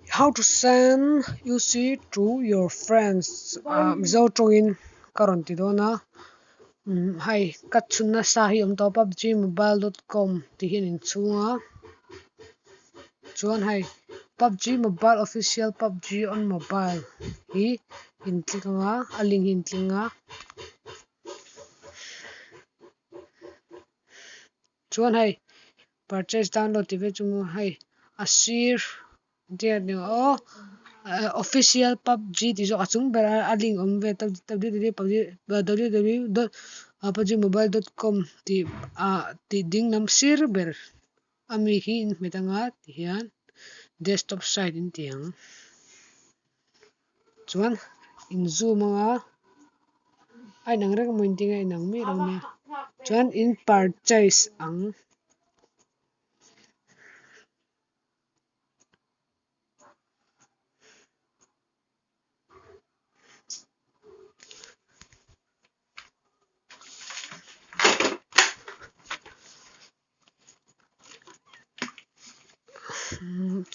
How to send UC to your friends ah Mizo tawngin ka rawn ti dawn a hei ka chhun nasa hi a awm tawh a pubg mobile dot com tih hi a inchhung a chuan hei pubg mobile official pubg on mobile hi in click ang a a link hi in click ang a. Chuan hei purchase download tih vel chu maw hei a sir diat ni aw official pubg tih zawk a chung berah a link awm ve ta www dot pubgmobile dot com tih ah tih ding lam sir ber ami hi in hmet anga tihian desktop site in ti ang chuan in zoom anga a inang reng maw in ti nge a inang miah lo nia chuan in purchase ang.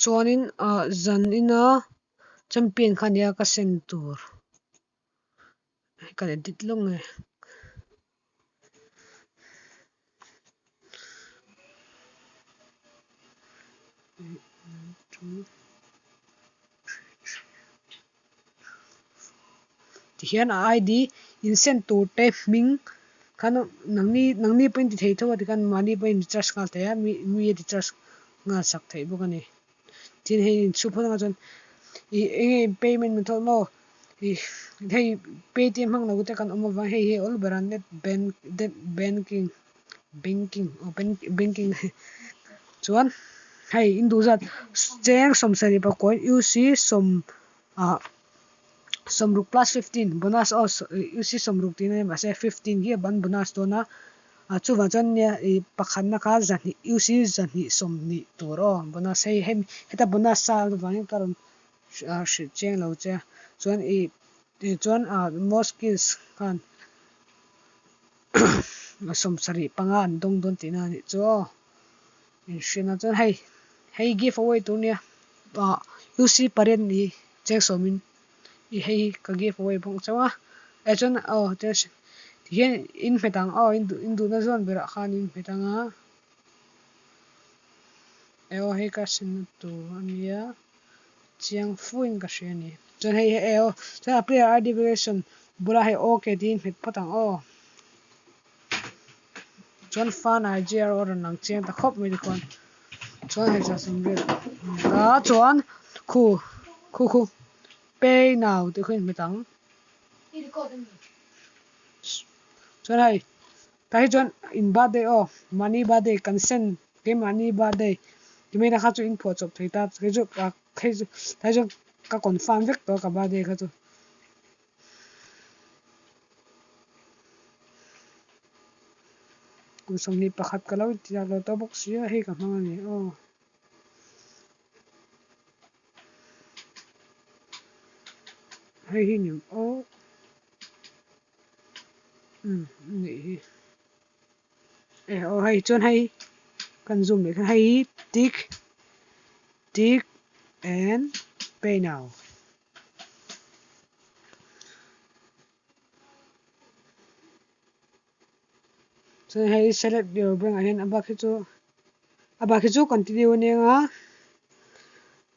Chuanin ah zan ina champion kha ania ka send tur ka edit lawk nge. Tihian a ID in send tur te hming khan nangni nangni pawhin ti thei tho a tikhan mahni pawhin recharge nghal thei a mi mi a recharge nghal sak theih bawk a ni. Tin hei inchhup phawt anga chuan ih eng nge payment method maw ih hei paytm hmang lo te kan awm avang hei hi a awl ber a net bank net banking banking aw banking chuan hei in duh zat cheng sawmsarih pakua UC sawm ah sawmruk plus 15 bonus aw UC sawmruk tih na nia mahse 15 hi a ban bonus dawn a ah chuvang chuan nia ih pakhatna kha zahnih UC zahnih sawmhnih tur aw bonus hei hemi heta bonus sa avangin ka rawn hrilh chiang lo che a chuan ih chuan ah most skills khan sawmsarih panga an dawng dawn tihna a nih chu aw inhriatna chuan hei hei give away tur nia ah UC pariat ni cheng sawmin i hei ka give away bawk chauh a eh chuan aw tihian in hmet ang aw in duh in duhna zawn berah khan in hmet ang a eh aw hei ka senna tur a nia chiang fuin ka hria a ni chuan hei eh aw chuan a player ID variation bulah hei ok tiin hmet phawt ang aw. Chuan fa Niger a rawn lang chiang ta khawp mai tikhuan chuan hei sawmriat ta chuan khu khu khu pay now tih kha in hmet ang chuan hei tah hi chuan in birthday aw mahni birthday kan send keimahni birthday ti mai ta kha chu in phuah chawp thei ta kei chu hei chu tah hi chuan ka confirm vek tawh a ka birthday kha chu. Kum 21 ka lo intiak lo tawh bawk si a, hei ka hmang a ni aw. Hei hi ni aw. Um nih hi. E aw hei chuan hei kan zoom leh khan hei hi tick tick and pay now. Chuan hei select your bank ah hian a bak hi chu a bak hi chu continue a nia nga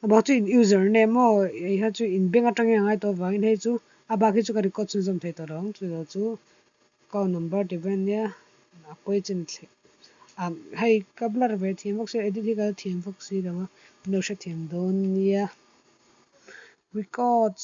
a bak chu in user name aw hei kha chu in bank atangin a ngai tawh avangin hei chu a bak hi chu ka record chhunzawm thei tawh lo ang chu chu account number tih vel ania a pawi chin thleng ah hei ka blur ve thiam vak si edit hi ka la thiam vak si lo a min lo hrethiam dawn nia. Record.